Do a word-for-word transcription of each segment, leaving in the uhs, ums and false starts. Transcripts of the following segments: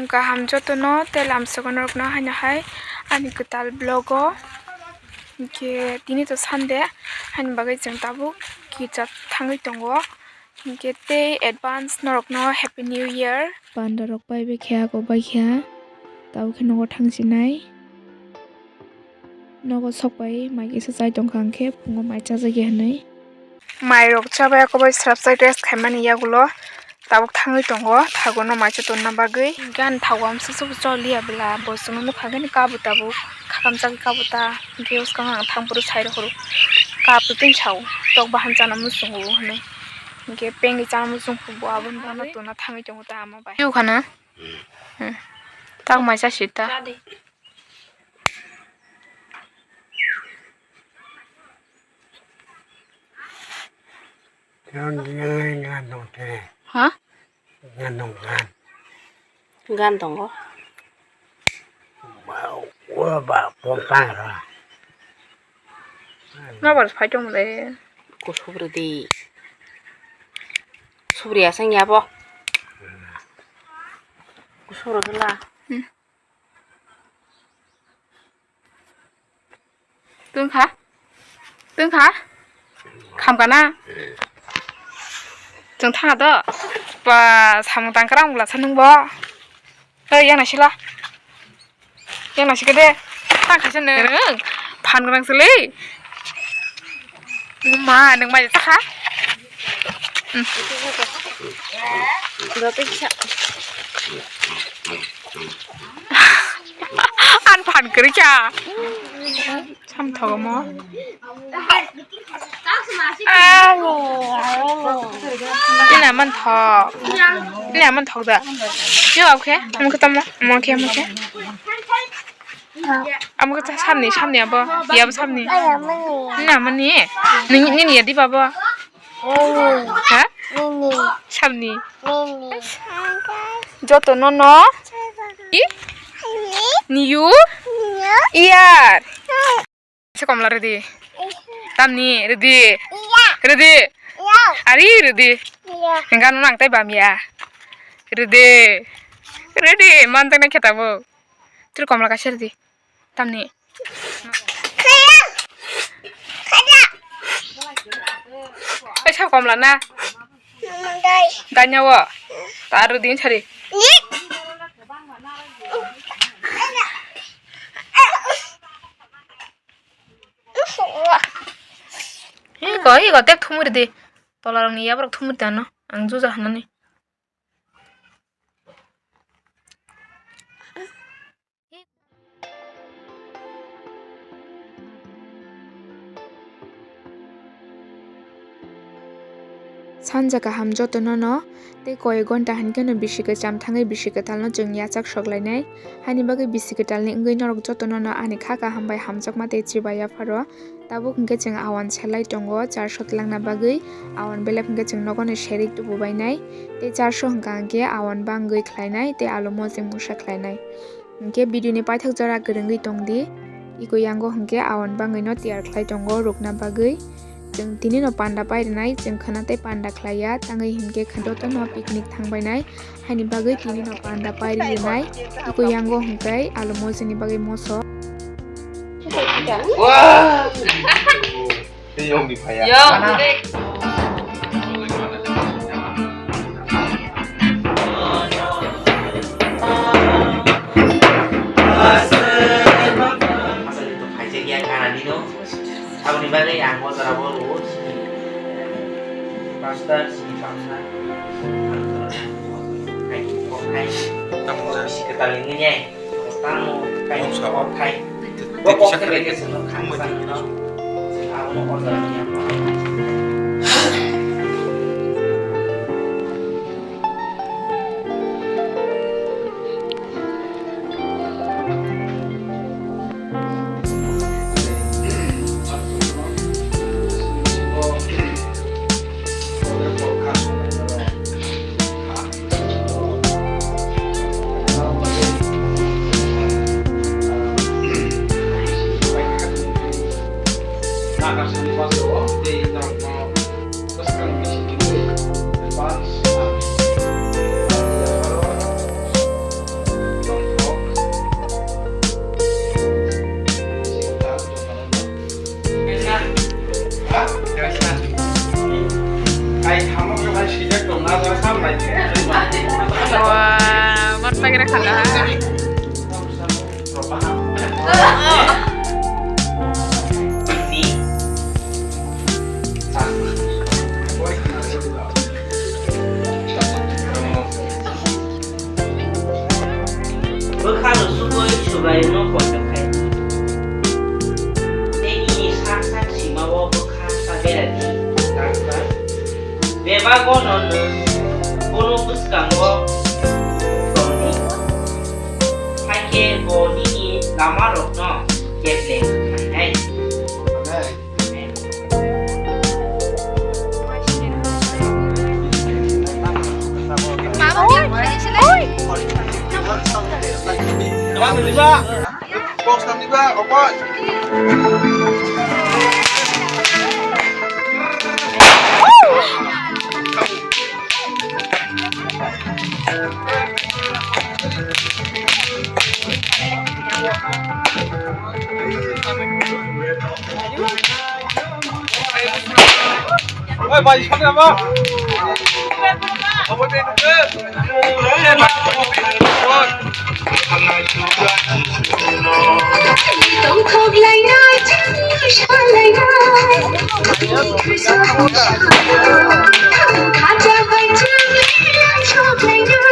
Kaham jotono tei lamsogo norokno haino hai ani kwtal vlog o. Hinkhe tini to Sunday, haini bagwi chwng tabuk girja thangwi tongo. Hinkhe tei advance norokno Happy New Year. Panda rok pai bai khe ako bai kha, tabuk khe nogo thang sinai. Nogo sok pai mai kisa chai tong kha, hinkhe phungo mai chajak ya hinwi. Mai rok chabai ako bai srap chai test khaimani yagulo tabuk thangwi tongo thago no mai cha tonna bagwi. Gan thago amsa subu choliya bwla bo chwngno nukha gani kabo tabuk khakam chagwi kabo ta, hinkhe bwskango ang thang phuru sai rw phuru kap twi sao tok bahan chana muchungo hinwi. Hinkhe pengwi chana muchung phubo aboni bagwi tonna thangwi tongo ta ama bai. Phiyokha na? Hmm. Tak mai chasi ta. Yang yang yang nong te. Ha? Yang nong kan. Gan tongo. Wa ba pon pang ra. Nobar phai tong le. Kusubri di. Kusubri aseng ya bo. Kusubri la. Hmm. Tungkha? Tungkha? Khamkha na? Chwng thangkha to? Ba, samung tangkwrang wngla sa nwng bo? Oi, yang naisila. Yang naisika de. Tangkha sa nwng. Phan gwnang sili. Ma, nwng mai chakha? An phan kwrwi kha. Samthogo mo. Ina man thok. Ina man thok da. Yo, okay. Mo khe tamo. Mo khe, mo khe. Amo khe samni, samni abo. Yabo samni. Ina mani. Nini, nini yadi babo. Ha? Nini. Samni. Nini. Joto no no. I? Nini. Niyu? Niyu? Iyar. Sa komla ridi. Tamni ridi. Iya. Ridi. Iya. Ari ridi. Iya. Enggak nang tai bam ya. Ridi. Ridi. Mantang na kheta bo. Tiri komla kasih ridi. Tamni. Kaya. Kaya. Eh, sa komla na. Dai. Danya wo. Taru din sari. Ni. Iko, iko, tek thumuri di. Tola rong ni yabrok thumuri di ano. Ang juja hanani. Sanja kaham jotono no, tei koi gonta hinkhe no bisi kwcham thangwi bisi kwtal no chwng yachak sok lainai. Haini bagwi bisi kwtal ni wngwi norok jotono no ani kha kaham bai hamjakma tei chibai yapharo. Tabuk hinkhe chwng awan selai tongo, charso twlangna bagwi awan belep hinkhe chwng nogo no serwi tubu bainai, tei charso hwnkha hinkhe awan bangwi khlainai tei alo mojeng musa khlainai. Hinkhe video ni paithak jora kwrwngwi tongdi, iko yango hinkhe awan bangwi no tiyar khlai tongo rukna bagwi. Chwng tini no panda pai rwnai, chwng khwna tei panda khlaiya, tangwi hinkhe khwna jotono picnic thangbainai. Haini bagwi tini no panda pairi rinai, iko yango hwnkhe alo mojani bagwi moso. Wah! Tei yong di phaya. Yong di. Masa itu phai je ya kana dino. Aboni bagwi ang o jora bo rwo sini. Pasta sini pasta. Kai, kai. Tamo bisi kwtal wngwi nai. Tamo kai. Tamo sa. Kai. Tei kisa khe. Abono o jora ni. Wah, mat pagira khala ha. Bwkha rwsugwi Subraiyungno poito khe, tei nini sak sak simao bwkha sa bera di. Bebago'-no nwng bono bwskango tong di, hakhe bo nini lamarokno kepleng khlainai. Amen. Oi, bai, sani ama. Abo de nungke. Tongthok lainai, chang lainai. Khacha bai chang lainai, chok lainai.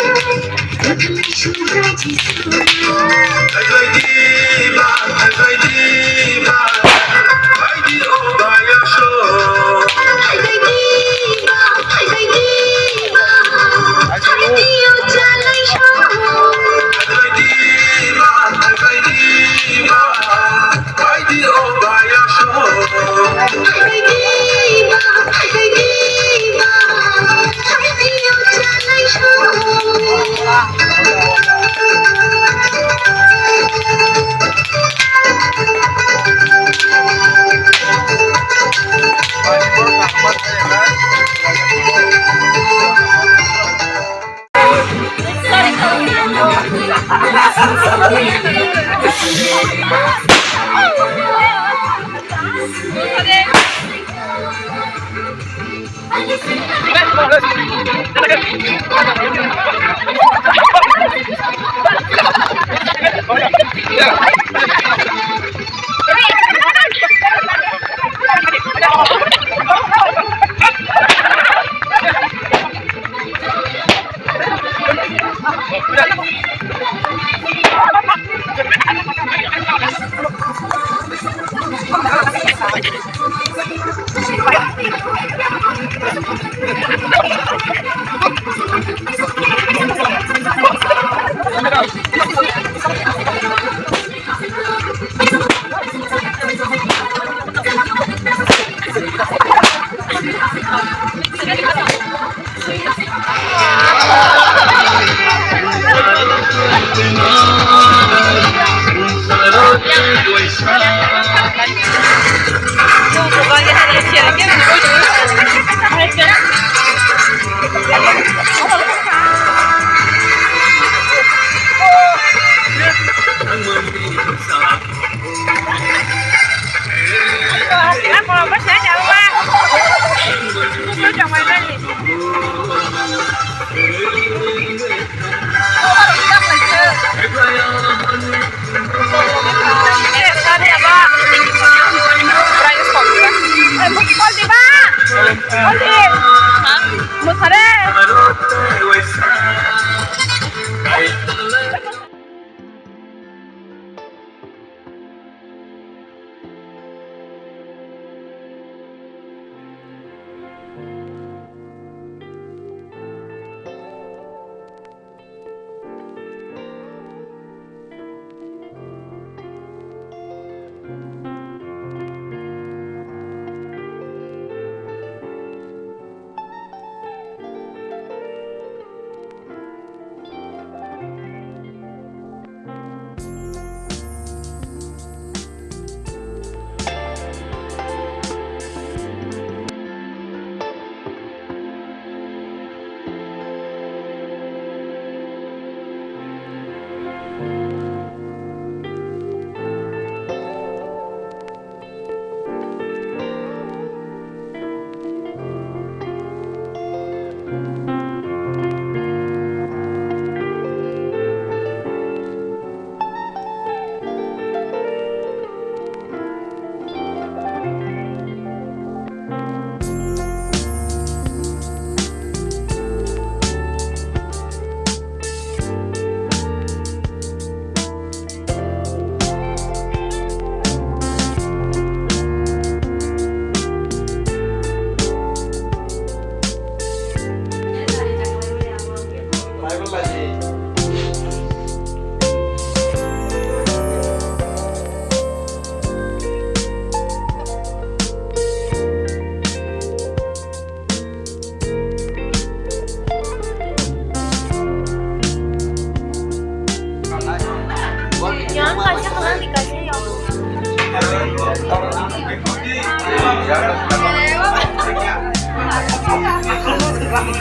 Baru.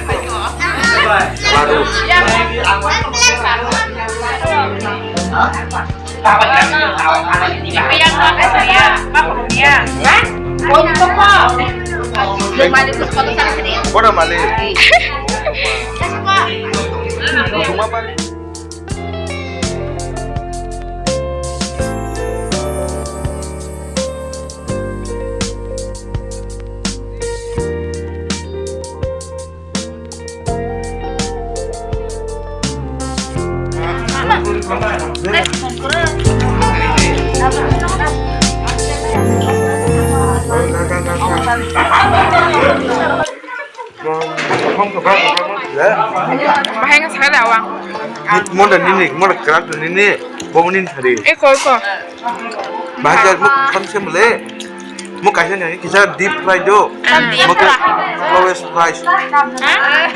Kora mali. Cuma balik. Bahai wngkha sakha da o ang. Mona nini, mona kwrak nini, bo nini thari. Eko, eko. Bahai mo kham se mole. Mo kaisa nini kisa deep fry do. Ah. Mo ke lowest price. Ah.